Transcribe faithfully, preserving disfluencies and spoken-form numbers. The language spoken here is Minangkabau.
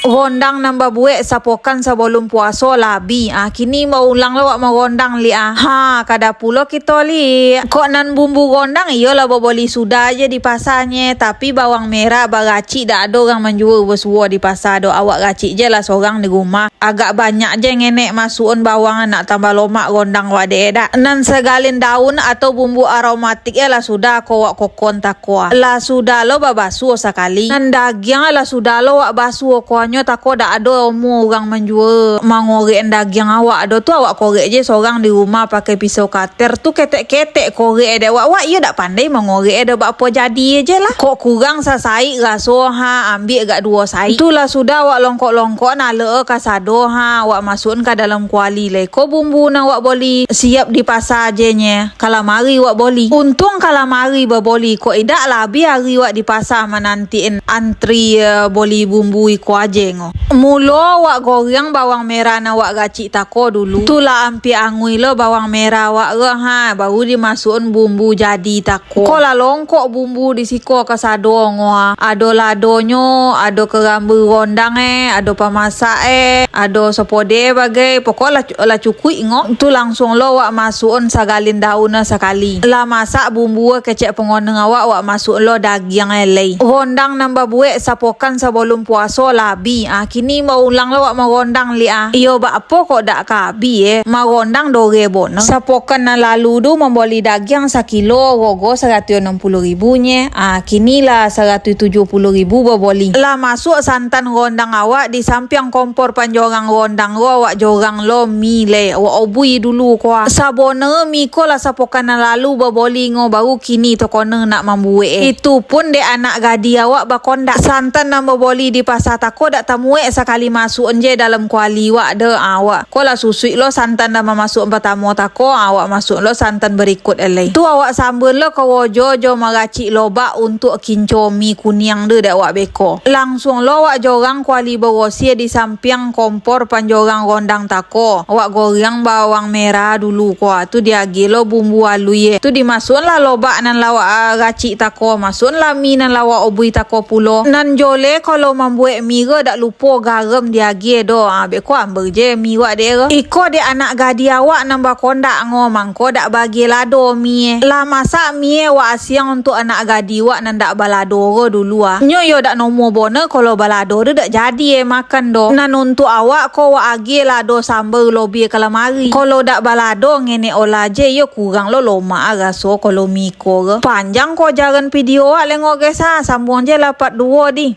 Rondang nan babuek sapokan sabalum puaso lah abih. Ah, kini baulang lo wak marondang li ah. Ha, kada pulo kito li. Kok nan bumbu rondang iyolah baboli sudah je di pasa nye, tapi bawang merah baracik dak ado urang manjua basuo di pasa do. Awak racik je lah sorang di rumah. Agak banyak je ngenek masukan bawang nak tambah lomak rondang wak dek dak. Nan sagalin daun atau bumbu aromatik e lah sudah ko wak kokon tako. Lah sudah lo babasuo sakali. Nan dagiang lah sudah lo wak basuo ko, nyo tako dak ado omo urang manjua. Mangorek dagiang awak do tu awak korek je sorang di rumah pakai pisau kater tu ketek-ketek korek dek wak. Wak iyo dak pandai mangorek e do bak apo jadi je lah. Kok kurang sasaik raso ha, ambiak agak duo saik. Tu lah sudah wak longkok-longkok nalek e kasado ha, wak masukan ka dalam kuali lai. Ko bumbu nan wak boli siap di pasa je nye. Kalamari wak boli. Untuang kalamari baboli, kok indak lah abih ari wak di pasa manantian antri, eh, boli bumbu iko aje ngo. Mulo wak goreng bawang merah nan wak racik tako dulu. Tu lah ampiak angui lo bawang merah wak re ha, baru dimasukan bumbu jadi tako. Ko lah longkok bumbu di siko kasado ngo ha. Ado ladonyo, ado karamba rondang eh, ado pamasak eh, ado sapodeh bagai, pokok lah, lah cukuik ngo. Tu langsuang lo wak masukan sagalin daun sakali. Lah masak bumbu kecek pangoneng awak, wak masukan lo dagiang e lai. Rondang nan babuek sapokan sabalum puaso lah abih. Ah, kini baulang lo wak marondang li ah. Iyo bak apo kok dak ka abih eh. Marondang dore bonang. Sapokan nan lalu tu mamboli dagiang sakilo rogo saratuih anam puluah ribu nye. Ah, kini lah saratuih tujuah puluah ribu baboli. Lah masuak santan rondang awak di sampiang kompor panjorang rondang ro, awak jorang lo mi lai, awak obui dulu ko ah. Sabonanyo mi ko lah sapokan nan lalu baboli ngo, baru kini takana nak mambuek eh. Itu pun dek anak gadih awak bakondak. Santan nan baboli di pasa tako dak tamuek sakali masuak je dalam kuali wak deh, ah, awak. Ko lah susuik lo santan nan mamasuak patamo tako, ah, awak masuak lo santan barikut alai. Tu awak sambun lo karojo jo maracik lobak untuak kinco mi kuniang tu dek awak beko. Langsuang lo awak jorang kuali barosia di sampiang kompor panjorang rondang tako. Awak goreng bawang merah dulu ko, ah, tu diagiah lo bumbu alui eh. Tu dimasuaklah lobak nan lah awak, ah, racik tako, masuaklah mi nan lah awak obui tako pulo. Nan joleh kalau mambuek mi ko dak lupo garam diagiah do. Ah, beko ambar je mi wak dek ko. Iko dek anak gadih awak nan bakondak ngo, mangko dak baagiah lado mi eh. Lah masak mi eh wak asiang untuak anak gadih wak nan dak balado ko dulu ah. Nyo iyo dak nomo bonang kalau balado tu dak jadi eh makan do. Nan untuak awak ko wak agiah lado samba lobiah kalamari. Kalau dak balado ngenek olah je iyo kurang lo lomak ah raso kalau mi ko ko. Panjang ko jalan video wak lengo guys ah, sambuang je lah part duo di.